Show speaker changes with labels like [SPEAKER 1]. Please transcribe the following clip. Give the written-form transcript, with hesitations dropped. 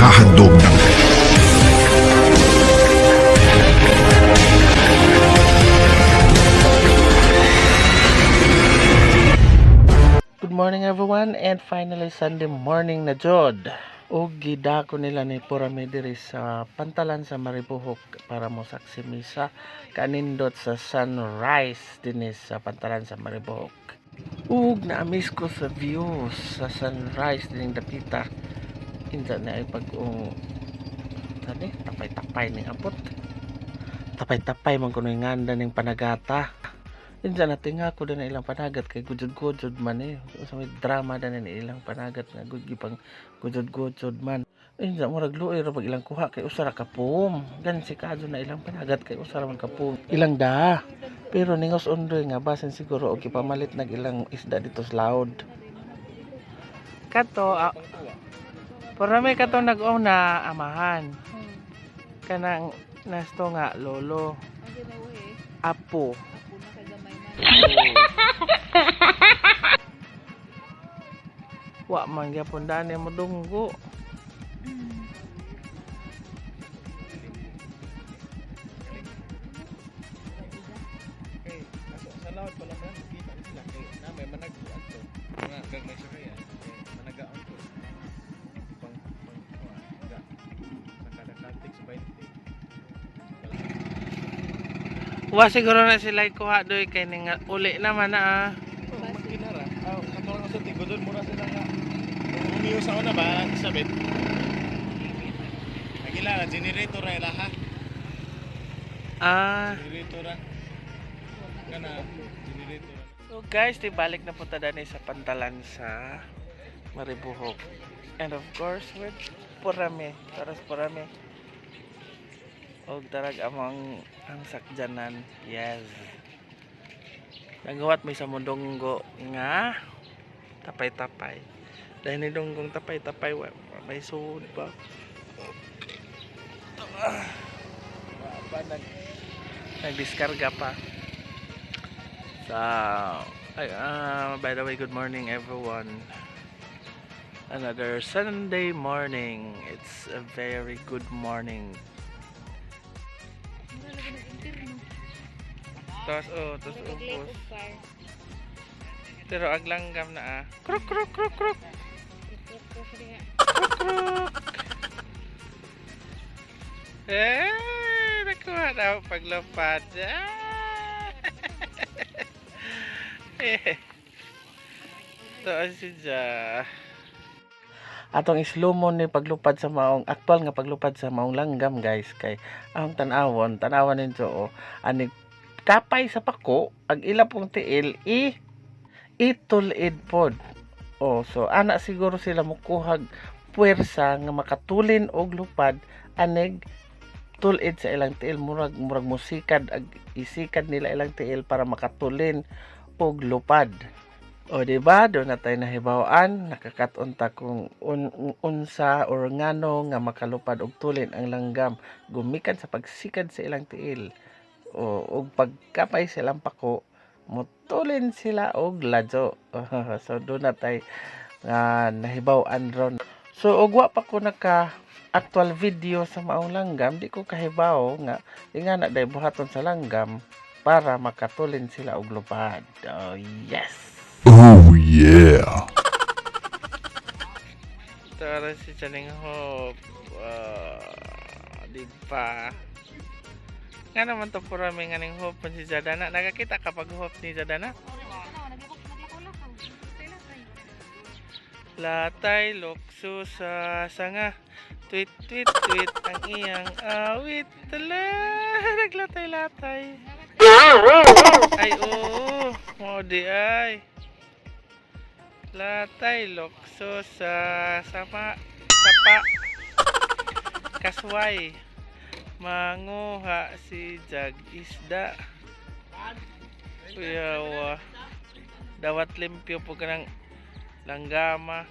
[SPEAKER 1] Naghahandog ng
[SPEAKER 2] Good morning, everyone, and finally Sunday morning na jud. Og gidako nila ni Purame diri sa pantalan sa Maribuhok para mo saksi misa kanindot sa sunrise dinhi sa pantalan sa Maribuhok. Ug na-amaze ko sa view sa sunrise dining dapita. Insa na ay pag-ung tani tapay-tapay ning abot. Tapay-tapay man kuno nganda ning panagata. Insa na tinga ko na ilang panagat kay gujod-gujod man eh. Sa may drama na ni ilang panagat nga gud gipang gujod-gujod man. Insa murag luoy ra pag ilang kuha kay usa ra ka pum. Gan si kadyo na ilang panagat kay usa ra man ka pum. Ilang da. Pero ningos undoy nga basin siguro og gipamalit nag ilang isda dito sa laod. Kato, para may kato nag-una amahan. Kanang nasto nga lolo, apo. Wa man gyapon dani mo dunggo.
[SPEAKER 3] Kay sa laot pala man kita ni sila kay na may manag ato mga gagmay sa kaya kay managaon ko pang pang kuha, ga sa kada context 20.
[SPEAKER 2] Wa siguro na sila kuha doy kay ning uli naman na ah.
[SPEAKER 3] Makinara aw katong sa tigudon mura sila nga rumiyo sa una ba Elizabeth. Nagila na generator ra ila ha. Generator ra kana generator ra.
[SPEAKER 2] So guys, di balik na punta dani sa pantalan sa Maribuhok. And of course with Purame, taras Purame. Og tarag among ang sakjanan. Yes. Nagawat may sa mundonggo nga tapay-tapay. Dahil ni donggong tapay-tapay may suod pa. Ah, wa pa nagdiskarga pa. Sa ay, by the way, good morning, everyone. Another Sunday morning. It's a very good morning. Tapos oh, tapos ubos. Pero ang langgam na ah. Kruk kruk kruk kruk. Kruk kruk. Eh, nakuha na ako paglupad. Ah! Eh. Ito si Ja. Atong slow mo ni paglupad sa maong aktual nga paglupad sa maong langgam, guys, kay ang tan-awon tan-awan ninyo oh, anig kapay sa pako ang ila pong tiil i itulid pod. Oh, so ana siguro sila mukuhag puwersa nga makatulin og lupad anig tulid sa ilang tiil. Murag musikad ag isikad nila ilang tiil para makatulin og lupad. O di ba, doon na tayo nahibaw-an, nakakat-on ta kung unsa or ngano nga makalupad og tulin ang langgam gumikan sa pagsikad sa ilang tiil o og pagkapay sa ilang pako, mutulin sila og ladyo. So doon na tayo nga nahibaw-an ron. So og wa pa ko naka actual video sa maong langgam, di ko kahibaw nga ingana day buhaton sa langgam para makatulin sila og lupad. Oh yes.
[SPEAKER 1] Oh yeah!
[SPEAKER 2] Tara si Chaning Hope. Ah, di ba? Nga naman to purami nga ning hope si Jadana. Nakakita ka pag hope ni Jadana? Latay lokso sa sanga. Tweet, tweet, tweet ang iyang awit. Tala, naglatay-latay. Ay, oo. Mo di ay. Latay lokso sa sama sapa. Kasway. Manguha si Jag isda. Kuyawa. Dawat limpyo po ka ng langgama.